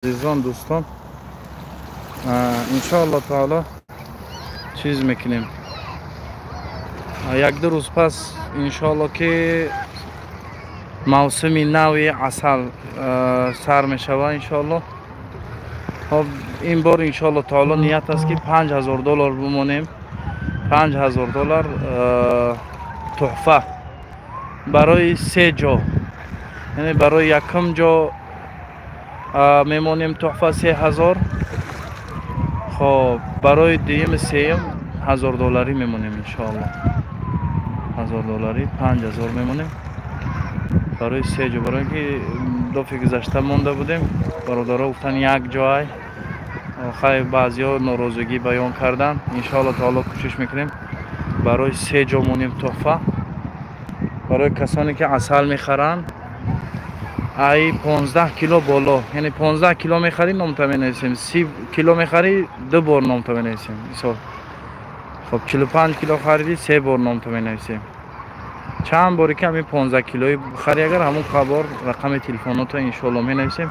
Азизон, дӯстон, иншоалло таоло чиз мекунем. Як-ду рӯз пас, иншоалло, ки мавсими нави асал сар мешава, иншоалло. Хоб, ин бор, иншоалло таоло, ният аст, ки 5000 доллар бимонем, 5000 доллар тӯҳфа барои се ҷо, яъне барои якум ҷо мемонем тӯҳфа 3000, хоб, барои дуюми сеюм ҳазордолларӣ мемонем, иншоалло, ҳазордолларӣ, 5000 мемонем барои се ҷо. Барои ки дафъи гузашта монда будем, бародаро гуфтан, як ҷоай хай, баъзеҳо норозигӣ баён карданд. Иншоалло таоло, кӯшиш мекунем, барои се ҷо монем тӯҳфа барои касоне ки асал мехаранд ай 15 кило боло. Яъне 15 кило мехарӣ, номта менависем, 30 кило мехарӣ, ду бор номта менависем, мисол. Хоб, 45 кило харидӣ, се бор номта менависем. Чанд боре ки ҳамин 15 килои хари, агар ҳамон қабор рақами телефоното, иншоалло, менависем.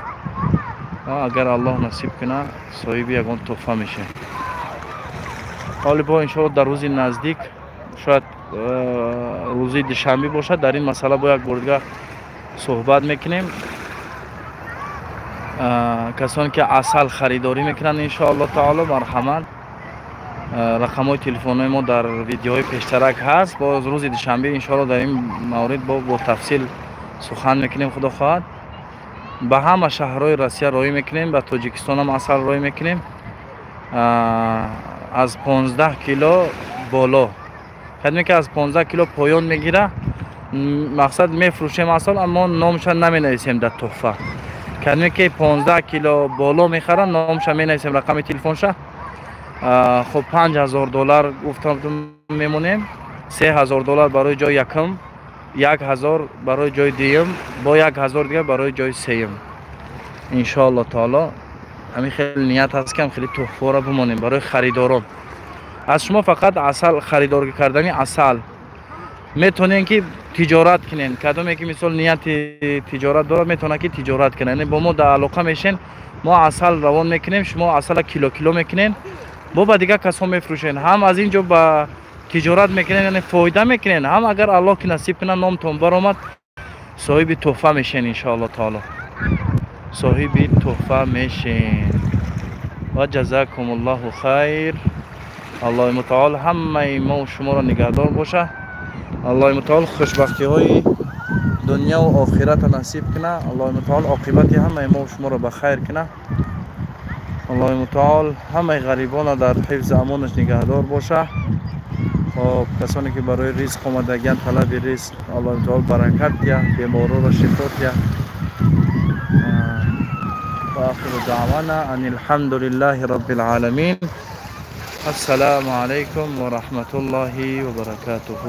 Агар Аллоҳ насиб куна, соҳиби ягон тӯҳфа мешем. Ҳоли бо, иншоалло, дар рӯзи наздик, шояд рӯзи душанбе бошад, дар ин масъала бо як бор дигар суҳбат мекунем. Касоне ки асал харидорӣ мекунанд, иншоалло таоло, марҳамат, рақамҳои телефонҳои мо дар видеоҳои пештарак ҳаст. Боз рӯзи душанбе, иншоалло, дар ин маврид бо тафсил сухан мекунем, худо хоҳад. Ба ҳама шаҳрҳои Россия роҳӣ мекунем, ба Тоҷикистонам асал роҳӣ мекунем аз 15 кило боло. Кадме ки аз 15 кило поён мегира, мақсад, мефурӯшем асал, аммо номша наменависем дар тӯҳфа. Кадме ки 15 кило боло мехаранд, номша менависем, рақами телефонша. Хоб, 5000 доллар гуфтам мемонем: 3000 доллар барои ҷои якум, 1000 барои ҷои дуюм, бо 1000 дигар барои ҷои сеюм. Иншоалло таоло, ҳамин хеле ният ҳаст, ки хеле тӯҳфаро бимонем барои харидорон. Аз шумо фақат асал харидор кардани асал. Метавонем ки тиҷорат кунем. Кадоме ки, мисол, нияти тиҷорат дорад, метавонад ки тиҷорат кунад. Яъне бо мо дар алоқа мешен, мо асал равон мекунем, шумо асала кило кило мекунен, бо ба дигар касон мефурӯшен. Ҳам аз ин ҷо ба тиҷорат мекунен, яъне фоида мекунен, ҳам агар Аллоҳ ки насиб кунад, номтон баромад, соҳиби тӯҳфа мешен, иншоалло таоло, соҳиби тӯҳфа мешен. Ва ҷазакумуллоҳу хайр. Аллоҳи мутаол ҳамаи мо шуморо нигаҳдор боша. Аллоҳи мутаол хушбахтиҳои дунёву охирата насиб куна. Аллоҳи мутаол оқибати ҳамаи мо шуморо ба хайр куна. Аллоҳи мутаол ҳамаи ғарибона дар ҳифзи амонаш нигаҳдор боша. Хоб, касоне ки барои ризқ омадагиян, талаби ризқ, Аллоҳи мутаол баракат диҳа, беморора шифо диҳа. وآخر دعوانا أن الحمد لله رب العالمين. السلام عليكم ورحمة الله وبركاته.